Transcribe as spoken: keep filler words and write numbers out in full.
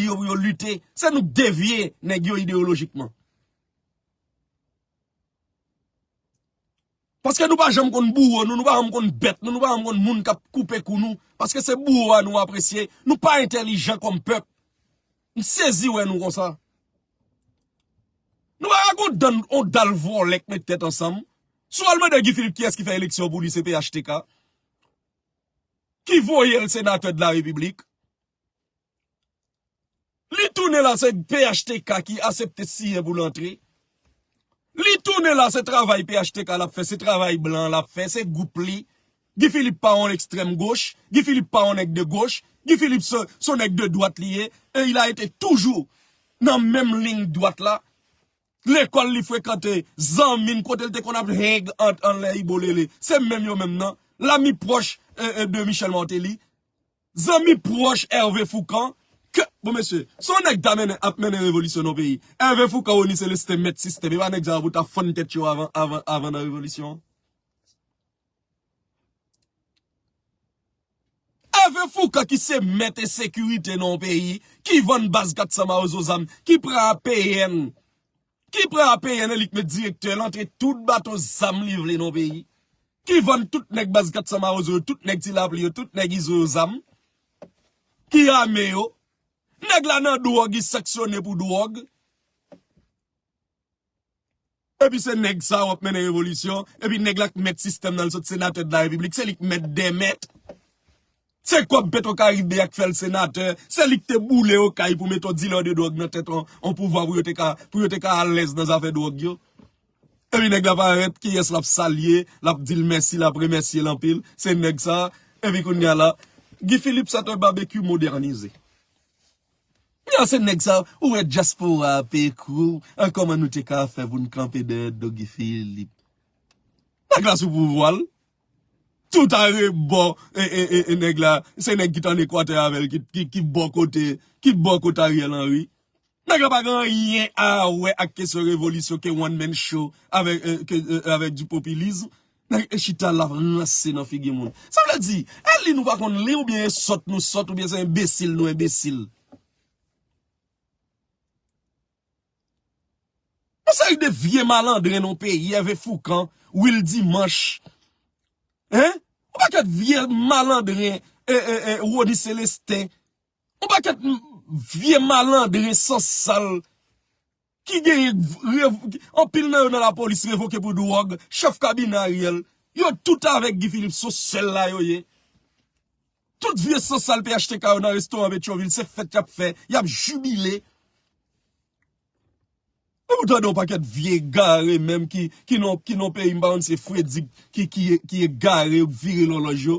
yo pou yo lite. Se nou k devye nèg yo ideyolojikman. Paske nou pa janm konn bouwo nou, nou pa janm konn bèt nou, nou pa janm konn moun k ap koupe kou nou. Paske se bouwo a nou apresye. Nou pa entèlijan kòm pèp. M sezi wè nou konsa. Nou pa ka gon dan, on dal vòlè k met tèt ansanm. Si w al mande Guy Philippe kiyès ki fè eleksyon pou li, se P H T K. Ki voye l senatè de la Repiblik. Li tounen la, se P H T K ki asepte siyen pou l antre. Li tounen la, se travay P H T K l ap fè, se travay blan l ap fè, se gwoup li. Guy Philippe pa yon ekstrèm goch, Guy Philippe pa yon nèg de goch, Guy Philippe se, se yon nèg de dwat li ye, e il a été toujours nan menm liy dwat la. Lekòl li frekante, zanmi n kote l te konn ap hang ant anlè Ibolele, se menm yo menm nan. Lami pwòch e, e, de Michel Martelly, zanmi pwòch Hervé Fourcand, ke, bon mesye, se yon nèg ta mennen, ap mennen revolisyon nan peyi. Hervé Fourcand, Rony Célestin, mèt sistèm, e pa nèg sa yo pou ta fann tèt yo avan, avan, avan nan revolisyon an. Hervé Fourcand ki se mèt ensekirite nan yon peyi, ki vann baz kat san Mawozo zam, ki pran A P N, ki pran A P N e li k met direktè l antre tout bato zam li vle nan yon peyi, ki vann tout nèg baz kat san Mawozo yo, tout nèg Ti Lapli yo, tout nèg Izo yo zam, ki ame yo. Nèg la nan dwòg, li sanksyone pou dwòg. Epi se nèg sa w ap mennen revolisyon, epi nèg la k mèt sistèm nan, l sot senatè de la repiblik, se li k mèt dè mèt. Se kòb Petwokaribe a k fè l senatè, se li k te boule Okay pou mete on dilè de dwòg nan tèt on, on pouvwa pou yo te ka, pou yo te ka alèz nan zafè dwòg yo. Epi nèg la parèt, kiyès l ap salye, l ap di l mèsi, l ap remèsye l anpil, se nèg sa, epi kounye a la, Guy Philippe, c'est un barbecue modernisé. Yo, se nèg sa, ou wè dyaspora a peye kou, an kòman nou te ka fè pou n kanpe dèyè do Guy Philippe? Nèg la sou pouvwa l, tout a rebò, e, e, e, e nèg la, se nèg ki t ann Ekwatè avè l, ki, ki, ki bò kote, ki bò kote Ariel Henry. Nèg la pa gen anyen a wè ak kesyon revolisyon ke one man show avèk, e, ke, e, avèk du populisme. Nèg e chita l ap ranse nan figi moun. Sa vle di, e li nou pa konn li oubyen e sòt nou sòt oubyen se enbesil nou enbesil. Yon seri de vye malandren nan peyi, Hervé Fourcand, Will Dimanche. Hein? Yon pakèt vye malandren, e, e, e, Rony Célestin. Yon pakèt m-, vye malandren sansal ki genyen rev-, anpil nan yo nan lapolis revoke pou dwòg, chèf kabinè Ariel. Yo tout avèk Guy Philippe, se sèl la yo ye. Tout vye sansal P H T K yo nan restoran Petyonvil, se fèt y ap fè, y ap jibile. Epi w tande yon pakèt vye egare menm ki, ki nan, ki nan peyi, m pa konn se Fredi ki, ki, ki egare, vire lòlòj yo.